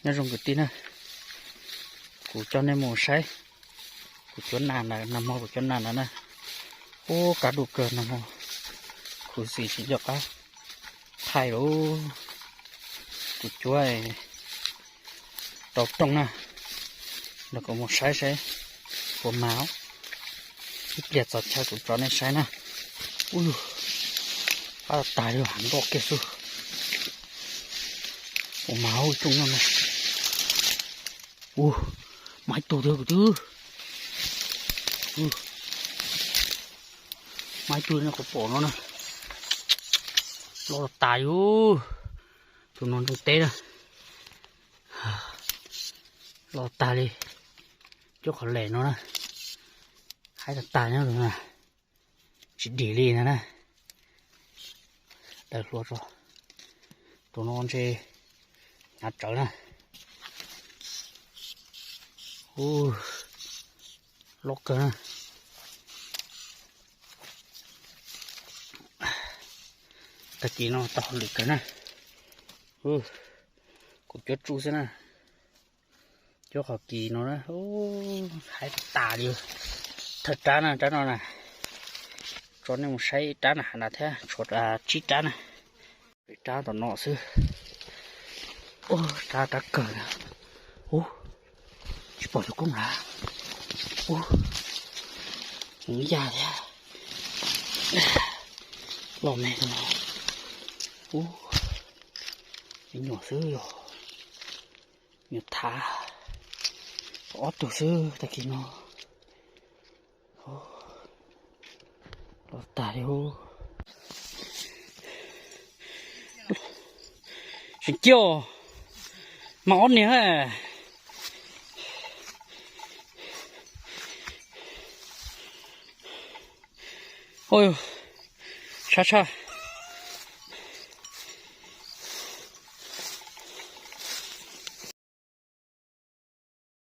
Nyob zoo kwv tij na, kuv coj nej mus saib kuv cuab nas ntawd, nag hmo kuv cuab nas ntawd na. Ub, kab dub kawg nag hmo, khuv xim tsis nco qab thaij lawm. Kuv cuab rau rooj na, los kuv mus saib saib puas mas. Ib pliag txog chaw kuv tso nej saib na. Ub, qab tag li, hav nroj kiag xwb. Puas mas ib rooj no na. Ub, mas ib tug twg kuv twb, mas ib tug no kuv pom no na. Loj tas li, tus no ntoo teb na. Loj tag li, cuab qhov lem no na. Haib tag tag nyob tus no, tsis dim li no na. Daws hlua tso, tus no ntshe hnyav tsawv na. Ub, loj kawg na. Tag kis no tau hauj lwm kawg na. Kuv cuab tsuj xwb na. Cuab qhov kis no na, haib tas tas li. Thawj rab na, rab no na. Tso nej mus saib rab na, hav na thiab tshuav tsib rab na. Rab tom no xwb. Ub, rab, rab kawg na. Ub, tsis pom tus koob lawm. Ub, ya thiab. Loj me tus no. Ub, me nyuam xwb yog, nyuam thav. Ob tug xwb tag kis no. Loj tag li. Tseem ciaj, mas ob niag. Ua, sab tshaj.